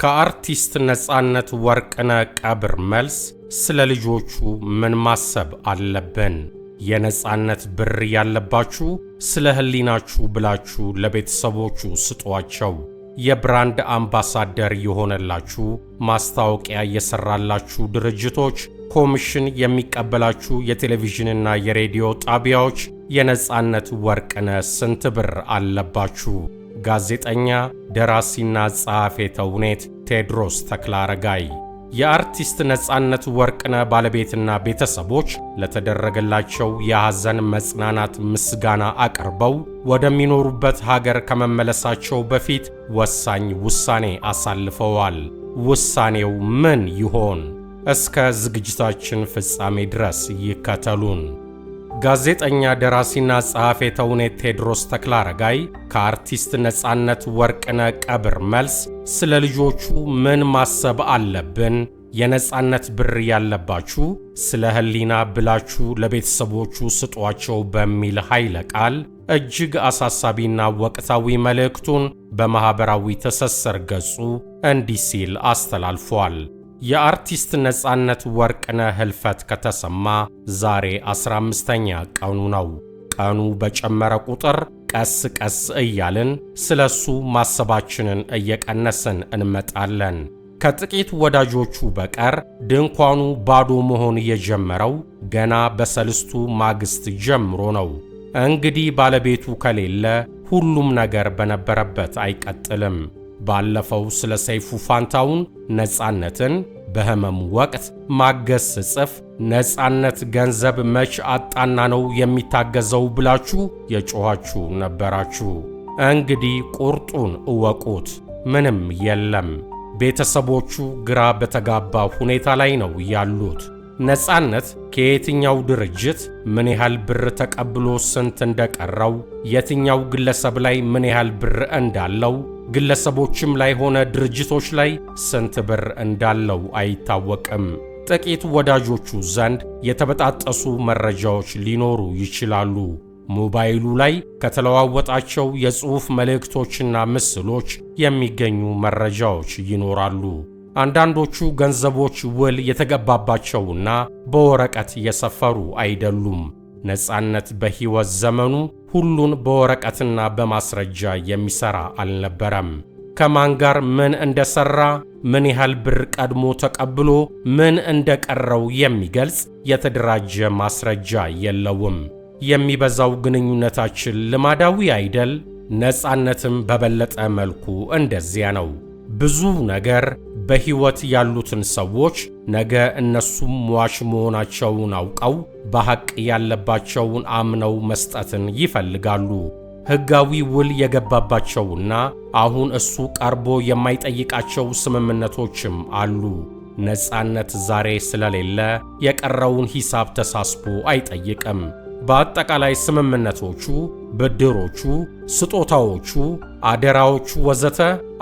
ከአርቲስት ነፃነት ወርቅነህ ቀብር መልስ ስለ ልጆቹ ምን ማሰብ አለብን? የነፃነት ብር ያለባችሁ ስለ ሕሊናችሁ ብላችሁ ለቤተሰቦቹ ስጧቸው። የ brand ambassador የሆነላችሁ፣ ማስታወቂያ የሰራላችሁ ድርጅቶች፣ ኮሚሽን የሚቀበላችሁ የቴሌቪዥንና የሬዲዮ ጣቢያዎች የነፃነት ወርቅነህ ስንት ብር አለባችሁ? ጋዜጠኛ፣ ደራሲና ጸሐፌ ተውኔት ቴዎድሮስ ተክለአረጋይ። የአርቲስት ነፃነት ወርቅነህ ባለቤትና ቤተሰቦች ለተደረገላቸው የሐዘን መጽናናት ምስጋና አቅርበው ወደሚኖሩበት ሀገር ከመመለሳቸው በፊት ወሳኝ ውሳኔ አሳልፈዋል። ውሳኔው ምን ይሆን? እስከ ዝግጅታችን ፍጻሜ ድረስ ይከተሉን። ጋዜጠኛ፣ ደራሲና ጸሐፌ ተውኔት ቴዎድሮስ ተክለአረጋይ ከአርቲስት ነፃነት ወርቅነህ ቀብር መልስ ስለ ልጆቹ ምን ማሰብ አለብን? የነፃነት ብር ያለባችሁ ስለ ሕሊና ብላችሁ ለቤተሰቦቹ ስጧቸው በሚል ኃይለ ቃል እጅግ አሳሳቢና ወቅታዊ መልእክቱን በማኅበራዊ ትስስር ገጹ እንዲህ ሲል አስተላልፏል። የአርቲስት ነፃነት ወርቅነህ ህልፈት ከተሰማ ዛሬ 15ኛ ቀኑ ነው። ቀኑ በጨመረ ቁጥር ቀስ ቀስ እያልን ስለሱ ማሰባችንን እየቀነስን እንመጣለን። ከጥቂት ወዳጆቹ በቀር ድንኳኑ ባዶ መሆን የጀመረው ገና በሰልስቱ ማግስት ጀምሮ ነው። እንግዲህ ባለቤቱ ከሌለ ሁሉም ነገር በነበረበት አይቀጥልም። ባለፈው ስለ ሰይፉ ፋንታውን ነፃነትን በህመሙ ወቅት ማገዝ ስጽፍ ነፃነት ገንዘብ መች አጣና ነው የሚታገዘው ብላችሁ የጮኻችሁ ነበራችሁ። እንግዲህ ቁርጡን እወቁት፣ ምንም የለም። ቤተሰቦቹ ግራ በተጋባ ሁኔታ ላይ ነው ያሉት። ነፃነት ከየትኛው ድርጅት ምን ያህል ብር ተቀብሎ ስንት እንደቀረው፣ የትኛው ግለሰብ ላይ ምን ያህል ብር እንዳለው፣ ግለሰቦችም ላይ ሆነ ድርጅቶች ላይ ስንት ብር እንዳለው አይታወቅም። ጥቂት ወዳጆቹ ዘንድ የተበጣጠሱ መረጃዎች ሊኖሩ ይችላሉ። ሞባይሉ ላይ ከተለዋወጣቸው የጽሑፍ መልእክቶችና ምስሎች የሚገኙ መረጃዎች ይኖራሉ። አንዳንዶቹ ገንዘቦች ውል የተገባባቸውና በወረቀት የሰፈሩ አይደሉም። ነፃነት በሕይወት ዘመኑ ሁሉን በወረቀትና በማስረጃ የሚሠራ አልነበረም። ከማን ጋር ምን እንደሠራ፣ ምን ያህል ብር ቀድሞ ተቀብሎ ምን እንደቀረው የሚገልጽ የተደራጀ ማስረጃ የለውም። የሚበዛው ግንኙነታችን ልማዳዊ አይደል? ነፃነትም በበለጠ መልኩ እንደዚያ ነው። ብዙ ነገር በሕይወት ያሉትን ሰዎች ነገ እነሱም ሟች መሆናቸውን አውቀው በሐቅ ያለባቸውን አምነው መስጠትን ይፈልጋሉ። ሕጋዊ ውል የገባባቸውና አሁን እሱ ቀርቦ የማይጠይቃቸው ስምምነቶችም አሉ። ነፃነት ዛሬ ስለሌለ የቀረውን ሂሳብ ተሳስቦ አይጠይቅም። በአጠቃላይ ስምምነቶቹ፣ ብድሮቹ፣ ስጦታዎቹ፣ አደራዎቹ ወዘተ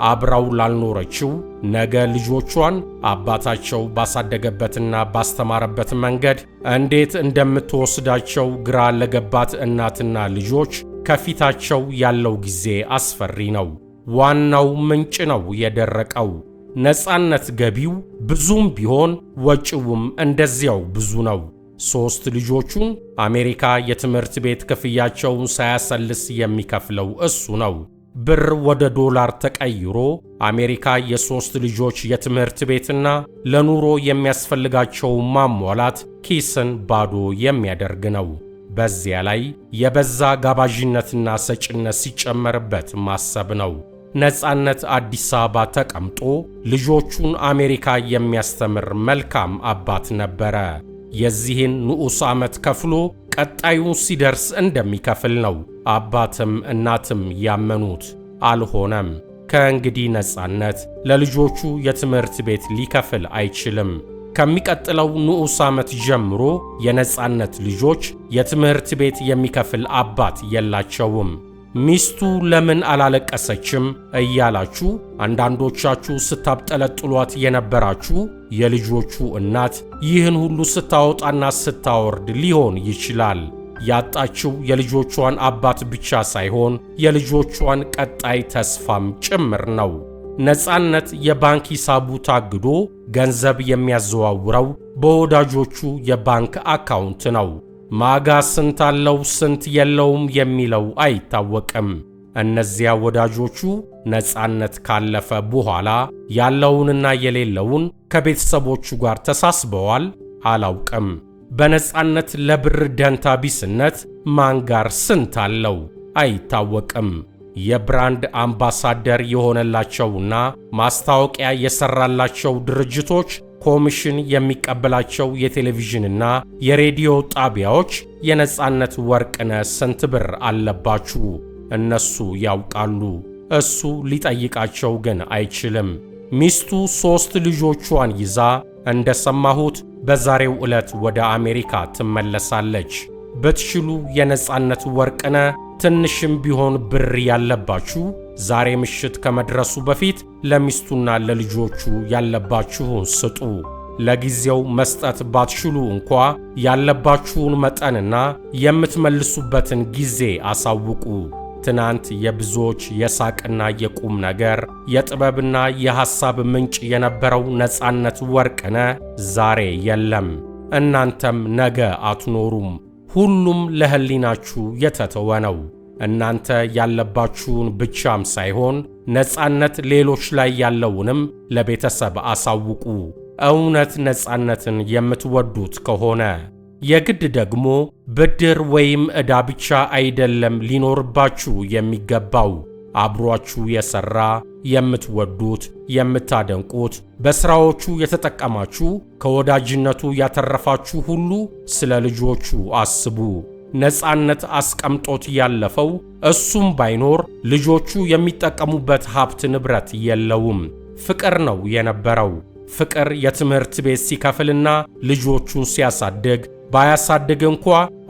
አብራው ላልኖረችው ነገ ልጆቿን አባታቸው ባሳደገበትና ባስተማረበት መንገድ እንዴት እንደምትወስዳቸው ግራ ለገባት እናትና ልጆች ከፊታቸው ያለው ጊዜ አስፈሪ ነው። ዋናው ምንጭ ነው የደረቀው። ነፃነት ገቢው ብዙም ቢሆን ወጪውም እንደዚያው ብዙ ነው። 3 ልጆቹን አሜሪካ የትምህርት ቤት ክፍያቸውን ሳያሰልስ የሚከፍለው እሱ ነው። ብር ወደ ዶላር ተቀይሮ አሜሪካ የ3 ልጆች የትምህርት ቤትና ለኑሮ የሚያስፈልጋቸው ማሟላት ኪስን ባዶ የሚያደርግ ነው። በዚያ ላይ የበዛ ጋባዥነትና ሰጭነት ሲጨመርበት ማሰብ ነው። ነፃነት አዲስ አበባ ተቀምጦ ልጆቹን አሜሪካ የሚያስተምር መልካም አባት ነበረ። የዚህን ንዑስ ዓመት ከፍሎ ቀጣዩ ሲደርስ እንደሚከፍል ነው አባትም እናትም ያመኑት። አልሆነም። ከእንግዲህ ነፃነት ለልጆቹ የትምህርት ቤት ሊከፍል አይችልም። ከሚቀጥለው ንዑስ ዓመት ጀምሮ የነፃነት ልጆች የትምህርት ቤት የሚከፍል አባት የላቸውም። ሚስቱ ለምን አላለቀሰችም እያላችሁ አንዳንዶቻችሁ ስታብጠለጥሏት የነበራችሁ የልጆቹ እናት ይህን ሁሉ ስታወጣና ስታወርድ ሊሆን ይችላል። ያጣችው የልጆቿን አባት ብቻ ሳይሆን የልጆቿን ቀጣይ ተስፋም ጭምር ነው። ነፃነት የባንክ ሂሳቡ ታግዶ ገንዘብ የሚያዘዋውረው በወዳጆቹ የባንክ አካውንት ነው። ማጋ ስንት አለው ስንት የለውም የሚለው አይታወቅም። እነዚያ ወዳጆቹ ነፃነት ካለፈ በኋላ ያለውንና የሌለውን ከቤተሰቦቹ ጋር ተሳስበዋል? አላውቅም። በነፃነት ለብር ደንታ ቢስነት ማን ጋር ስንት አለው አይታወቅም። የ brand ambassador የሆነላቸውና ማስታወቂያ የሰራላቸው ድርጅቶች፣ ኮሚሽን የሚቀበላቸው የቴሌቪዥንና የሬዲዮ ጣቢያዎች የነፃነት ወርቅነህ ስንት ብር አለባችሁ? እነሱ ያውቃሉ። እሱ ሊጠይቃቸው ግን አይችልም። ሚስቱ 3 ልጆቿን ይዛ እንደሰማሁት በዛሬው ዕለት ወደ አሜሪካ ትመለሳለች። ብትችሉ የነፃነት ወርቅነህ ትንሽም ቢሆን ብር ያለባችሁ ዛሬ ምሽት ከመድረሱ በፊት ለሚስቱና ለልጆቹ ያለባችሁን ስጡ። ለጊዜው መስጠት ባትችሉ እንኳ ያለባችሁን መጠንና የምትመልሱበትን ጊዜ አሳውቁ። ትናንት የብዙዎች የሳቅና የቁም ነገር የጥበብና የሐሳብ ምንጭ የነበረው ነፃነት ወርቅነህ ዛሬ የለም። እናንተም ነገ አትኖሩም። ሁሉም ለህሊናችሁ የተተወ ነው። እናንተ ያለባችሁን ብቻም ሳይሆን ነፃነት ሌሎች ላይ ያለውንም ለቤተሰብ አሳውቁ። እውነት ነፃነትን የምትወዱት ከሆነ የግድ ደግሞ ብድር ወይም ዕዳ ብቻ አይደለም ሊኖርባችሁ የሚገባው። አብሯችሁ የሰራ የምትወዱት የምታደንቁት በስራዎቹ የተጠቀማችሁ ከወዳጅነቱ ያተረፋችሁ ሁሉ ስለ ልጆቹ አስቡ። ነፃነት አስቀምጦት ያለፈው እሱም ባይኖር ልጆቹ የሚጠቀሙበት ሀብት ንብረት የለውም። ፍቅር ነው የነበረው። ፍቅር የትምህርት ቤት ሲከፍልና ልጆቹን ሲያሳድግ ባያሳድግ እንኳ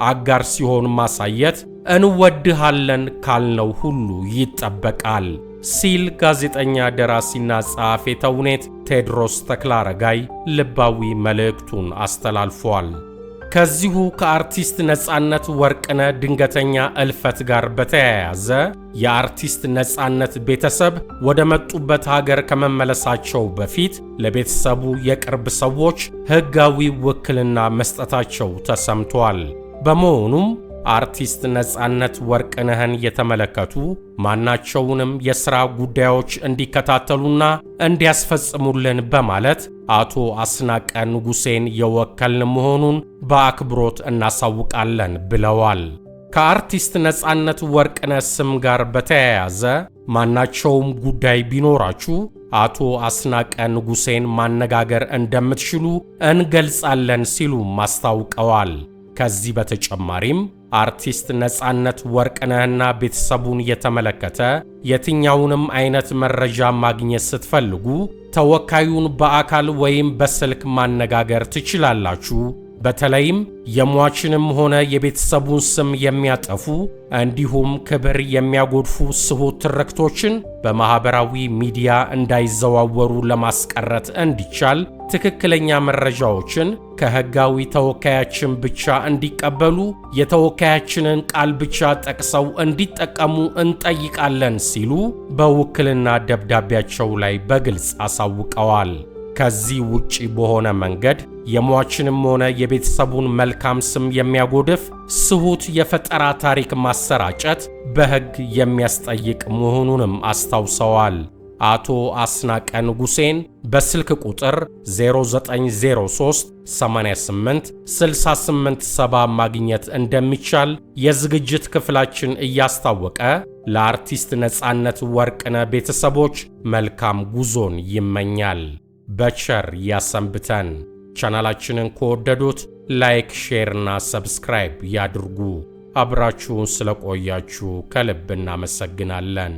አጋር ሲሆን ማሳየት እንወድሃለን ካልነው ሁሉ ይጠበቃል ሲል ጋዜጠኛ ደራሲና ጸሐፌ ተውኔት ቴዎድሮስ ተክለአረጋይ ልባዊ መልእክቱን አስተላልፏል። ከዚሁ ከአርቲስት ነፃነት ወርቅነህ ድንገተኛ እልፈት ጋር በተያያዘ የአርቲስት ነፃነት ቤተሰብ ወደ መጡበት ሀገር ከመመለሳቸው በፊት ለቤተሰቡ የቅርብ ሰዎች ሕጋዊ ውክልና መስጠታቸው ተሰምቷል። በመሆኑም አርቲስት ነፃነት ወርቅነህን የተመለከቱ ማናቸውንም የሥራ ጉዳዮች እንዲከታተሉና እንዲያስፈጽሙልን በማለት አቶ አስናቀ ንጉሴን የወከልን መሆኑን በአክብሮት እናሳውቃለን ብለዋል። ከአርቲስት ነፃነት ወርቅነህ ስም ጋር በተያያዘ ማናቸውም ጉዳይ ቢኖራችሁ አቶ አስናቀ ንጉሴን ማነጋገር እንደምትችሉ እንገልጻለን ሲሉ አስታውቀዋል። ከዚህ በተጨማሪም አርቲስት ነፃነት ወርቅነህና ቤተሰቡን የተመለከተ የትኛውንም አይነት መረጃ ማግኘት ስትፈልጉ ተወካዩን በአካል ወይም በስልክ ማነጋገር ትችላላችሁ። በተለይም የሟችንም ሆነ የቤተሰቡን ስም የሚያጠፉ እንዲሁም ክብር የሚያጎድፉ ስሁት ትርክቶችን በማህበራዊ ሚዲያ እንዳይዘዋወሩ ለማስቀረት እንዲቻል ትክክለኛ መረጃዎችን ከህጋዊ ተወካያችን ብቻ እንዲቀበሉ የተወካያችንን ቃል ብቻ ጠቅሰው እንዲጠቀሙ እንጠይቃለን ሲሉ በውክልና ደብዳቤያቸው ላይ በግልጽ አሳውቀዋል። ከዚህ ውጪ በሆነ መንገድ የሟችንም ሆነ የቤተሰቡን መልካም ስም የሚያጎድፍ ስሁት የፈጠራ ታሪክ ማሰራጨት በሕግ የሚያስጠይቅ መሆኑንም አስታውሰዋል። አቶ አስናቀ ንጉሴን በስልክ ቁጥር 0903 88 68 70 ማግኘት እንደሚቻል የዝግጅት ክፍላችን እያስታወቀ ለአርቲስት ነፃነት ወርቅነህ ቤተሰቦች መልካም ጉዞን ይመኛል። በቸር ያሰንብተን። ቻናላችንን ከወደዱት like፣ share እና subscribe ያድርጉ። አብራችሁን ስለቆያችሁ ከልብ እናመሰግናለን።